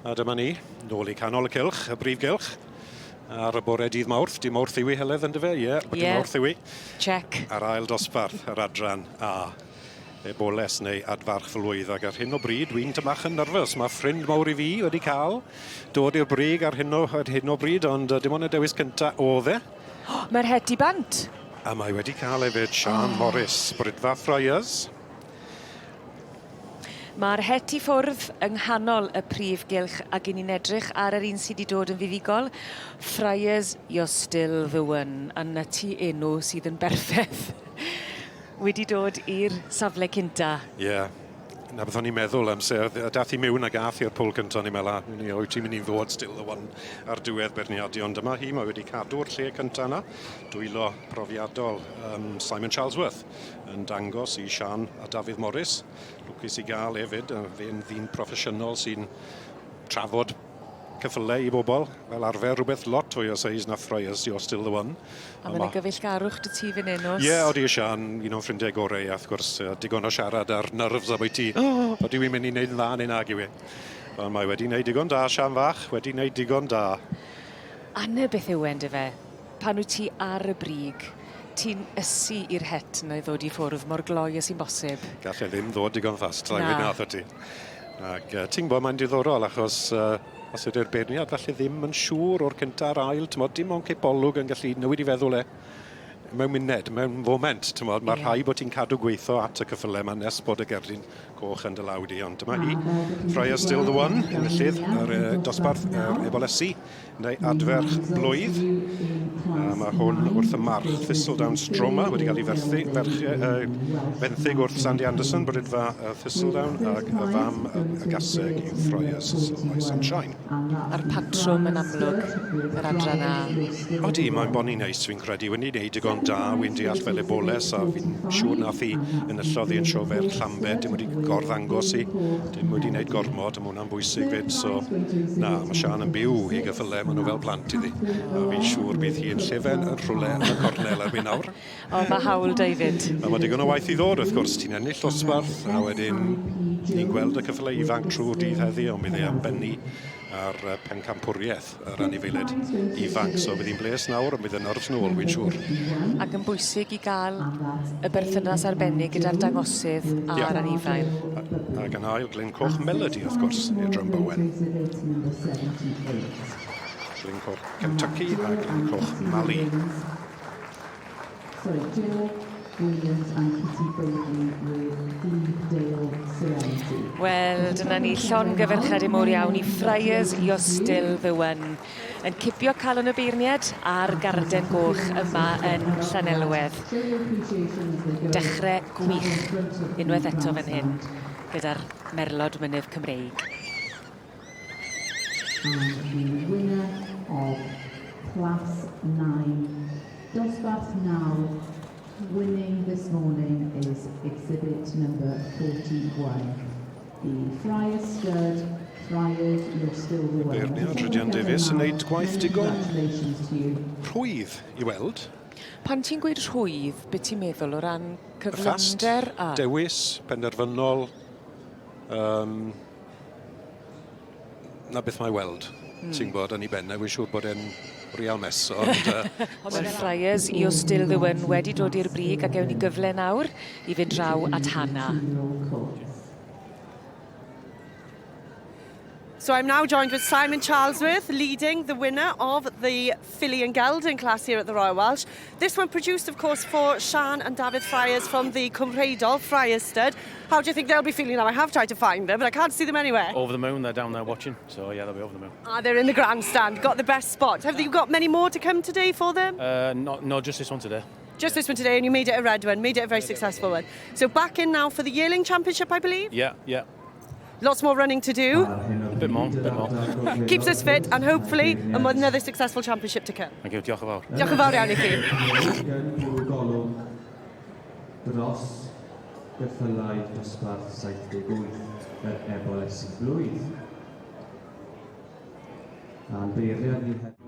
A dyma ni, nôl i canol y cylch, y brif gylch, ar y bore dydd Mawrth. Dydd Mawrth yw i Heledd, yndyfe? Ie, yeah, dydd yeah. Mawrth yw i. Check. A'r ail dosbarth, yr adran A. Eboles neu adfarch flwydd, ac ar hyn o bryd dwi'n tymach yn nerfus. Mae ffrind mawr i fi wedi cael dod i'r brig ar hyn o, ar hyn o bryd, ond dim ond y dewis cynta oedd e. Mae'r het i bant. A mae wedi cael hefyd Sian oh. Morris, Brydfa Friars. Mae'r het i ffwrdd yng nghanol y prif gylch ac 'yn ni'n edrych ar yr un sy 'di dod yn fuddugol, Friars You're Still the One, a 'na ti enw sydd yn berffeth. Wedi dod i'r safle cynta. Ie. 'Na beth o'n i'n meddwl amser dath hi miwn ag ath i'r pwl cynta o'n i'n me'wl a ni wyt ti'n mynd i ddod still the one ar diwedd beirniadu ond dyma hi mae wedi cadw'r lle cynta 'na. Dwylo profiadol um, Simon Charlesworth. yn dangos i Sian a Dafydd Morris. Lwcus i gael hefyd, fe'n ddyn proffesiynol sy'n trafod ceffylau i bobl, fel arfer rhywbeth lot fwy o seis na Friars, you're still the one. A mae 'na gyfeillgarwch 'da ti fan hyn, oes? Ie, odi Sian, un o'n ffrindiau gorau, a wrth gwrs, digon o siarad ar nerves ambwyty, oh, odi wi'n mynd i wneud yn dda neu nag yw e. Ond mae wedi wneud digon da, Sian fach, wedi wneud digon da. A 'na beth yw e, yndyfe? Pan wyt ti ar y brig, ti'n ysu i'r het 'na i ddod i ffwrdd mor gloi â sy'n bosib. Gall e ddim ddod digon fast, rhaid gweud 'na wrthot ti. Ac yy ti'n gwbod mae'n diddorol achos yy os ydi'r beirniad falle ddim yn siŵr o'r cynta a'r ail, t'mod, dim ond cipolwg yn gallu newid 'i feddwl e mewn muned, mewn foment, t'mod, ma' rhai bod ti'n cadw gweitho at y cyffyle 'ma nes bod y gerdyn coch yn dy law di, ond dyma hi. Freya's still the one, enillydd yr yy dosbarth yr ebolesi. neu adferch blwydd. A mae hwn wrth y march Thistledown Stroma wedi cael ei ferthu, ferch, uh, fenthyg wrth Sandy Anderson, brydfa uh, Thistledown, ac y fam y, y gaseg yw Freya's Sylfaen Sunshine. A'r patrwm yn amlwg, yr adran A. Odi, mae'n boni neis fi'n credu. Wedi wneud digon da, wy'n deall fel eboles, a fi'n siŵr nath hi enillodd hi yn Siofer Llambed, dim wedi gorddangos hi, dim wedi wneud gormod, a mae hwnna'n bwysig fyd, so na, mae Siân yn byw i gyffyle, maen nhw fel plant iddi. A fi'n siŵr bydd hi'n llefen yn rhywle yn y cornel erbyn nawr. O, mae hawl da i fynd. A mae digon o waith i ddod, wrth gwrs, ti'n ennill dosbarth, a wedyn ni'n gweld y cyffyle ifanc trwy'r dydd heddi, ond bydd e am bennu ar pencampwriaeth yr anifeiliaid ifanc, so bydd hi'n bles nawr, ond bydd y nerves nôl, wy'n siŵr. Ac yn bwysig i gael y berthynas arbennig gyda'r dangosydd a'r yeah. anifail. Ac yn ail, Glyn Coch Melody, wrth gwrs, i'r Drum Bowen. Glyn Coch Kentucky a Glyn Coch Mali. Sorry, Jill Williams and Kitty Bowden with Deepdale Serenity. Wel, dyna ni llongyfarchiadau mowr iawn i Friars You're Still The One yn cipio calon y beirniad a'r garden goch yma yn Llanelwedd. Dechrau gwych unwaith eto fan hyn gyda'r Merlod Mynydd Cymreig. And the winner of Class 9, Dosbarth 9, winning this morning is exhibit number 41. The Friars Stud, Friars, you're still the one. Beirniad Rhydian Davies yn neud gwaith digon rhwydd i weld. Pan ti'n gweud rhwydd, be ti'n meddwl o ran cyflymder a... Dewis, penderfynol, um, 'na beth mae weld. Ti'n gwbod, yn 'i ben e, wi'n siŵr bod e'n real mess, ond... Uh... Mae'r Friars, You're Still The One wedi dod i'r brig a gewn ni gyfle nawr i fynd draw at Hannah. So I'm now joined with Simon Charlesworth, leading the winner of the Filly and Gelding class here at the Royal Welsh. This one produced, of course, for Sian and David Friars from the Cwmrheidol Friars Stud. How do you think they'll be feeling now? I have tried to find them, but I can't see them anywhere. Over the moon, they're down there watching. So, yeah, they'll be over the moon. Ah, they're in the grandstand, got the best spot. Have you got many more to come today for them? Uh, not, no, just this one today. Just this one today, and you made it a red one, made it a very successful one. So back in now for the yearling championship, I believe? Yeah, yeah. Lots more running to do. A bit more, a bit more. Keeps us fit and hopefully another successful championship to come. Thank you, diolch yn fawr. Diolch yn fawr iawn i chi. Dros geffylau dosbarth 78 yr Ebol Esi Blwydd. A'n beirniad ni heddiw.